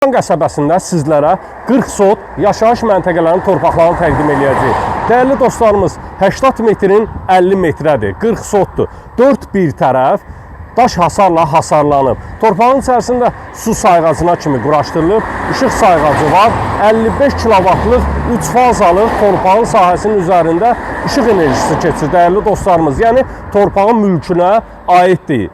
Qəsəbəsində sizlərə 40 sot yaşayış məntəqələrinin torpaqlarını təqdim eləyəcəyik. Dəyərli dostlarımız, 80 metrin 50 metrədir, 40 sotdur. Dörd bir tərəf daş hasarla hasarlanıb. Torpağın içərisində su sayğacına kimi quraşdırılıb, işıq sayğacı var. 55 kilovatlıq 3 fazalı torpağın sahəsinin üzərində işıq enerjisi keçir dəyərli dostlarımız. Yəni torpağın mülkünə aiddir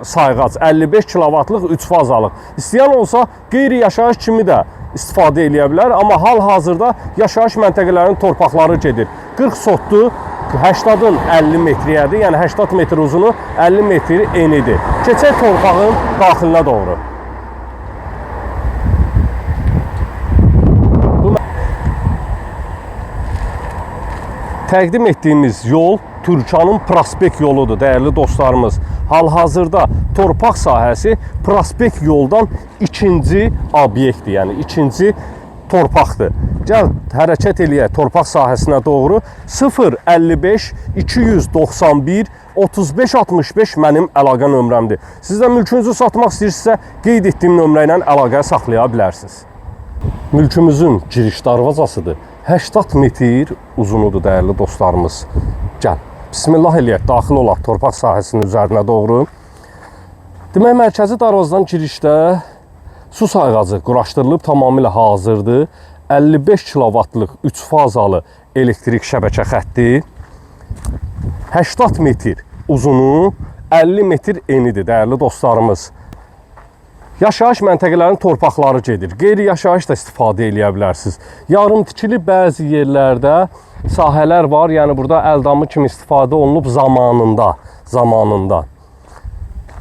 sayğac 55 kilovatlıq 3 fazalıq. İstəyən olsa qeyri-yaşayış kimi də istifadə eləyə bilər, amma hal-hazırda yaşayış məntəqələrinin torpaqları gedir. 40 sotdur, 80-ın 50 metriyədir, yəni 80 metr uzunu, 50 metr enidir. Keçək torpağın daxilinə doğru. Bu təqdim etdiyimiz yol Türkanın prospekt yoludur, dəyərli dostlarımız. Hal-hazırda torpaq sahəsi prospekt yoldan ikinci obyektdir, yəni ikinci torpaqdır. Gəl hərəkət eləyək torpaq sahəsinə doğru. 055 291 35 65 mənim əlaqə nömrəmdir. Siz də mülkünüzü satmaq istəyirsinizsə, qeyd etdiyim nömrə ilə əlaqə saxlaya bilərsiniz. Mülkümüzün giriş darvazasıdır. 80 metr uzunudur dəyərli dostlarımız. Gəl. Bismillah eləyək, daxil olaq torpaq sahəsinin üzərinə doğru. Demək, mərkəzi darvazadan girişdə su sayğacı quraşdırılıb, tamamilə hazırdır. 55 kilovatlıq 3 fazalı elektrik şəbəkə xətti. 80 metr uzunu, 50 metr enidir dəyərli dostlarımız. Yaşayış məntəqələrinin torpaqları gedir. Qeyri-yaşayış da istifadə eləyə bilərsiniz. Yarım tikili bəzi yerlərdə sahələr var. Yəni burada əldamı kimi istifadə olunub zamanında.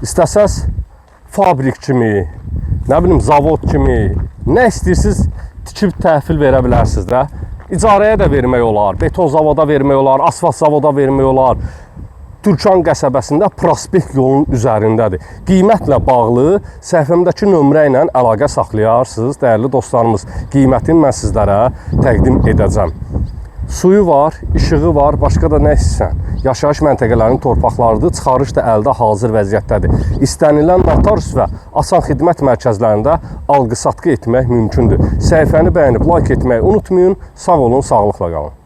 İstəsəz fabrik kimi, nə bilim zavod kimi, nə istəyirsiniz tikib təhvil verə bilərsiniz də. İcarəyə də vermək olar, beton zavoda vermək olar, asfalt zavoda vermək olar. Türkan qəsəbəsində prospekt yolunun üzərindədir. Qiymətlə bağlı səhifəmdəki nömrə ilə əlaqə saxlayarsınız, dəyərli dostlarımız. Qiymətini mən sizlərə təqdim edəcəm. Suyu var, işığı var, başqa da nə istəyirsən? Yaşayış məntəqələrinin torpaqlarıdır, çıxarış da əldə hazır vəziyyətdədir. İstənilən notarius və asan xidmət mərkəzlərində alqı-satqı etmək mümkündür. Səhifəni bəyənib like etməyi unutmayın. Sağ olun, sağlıqla qalın.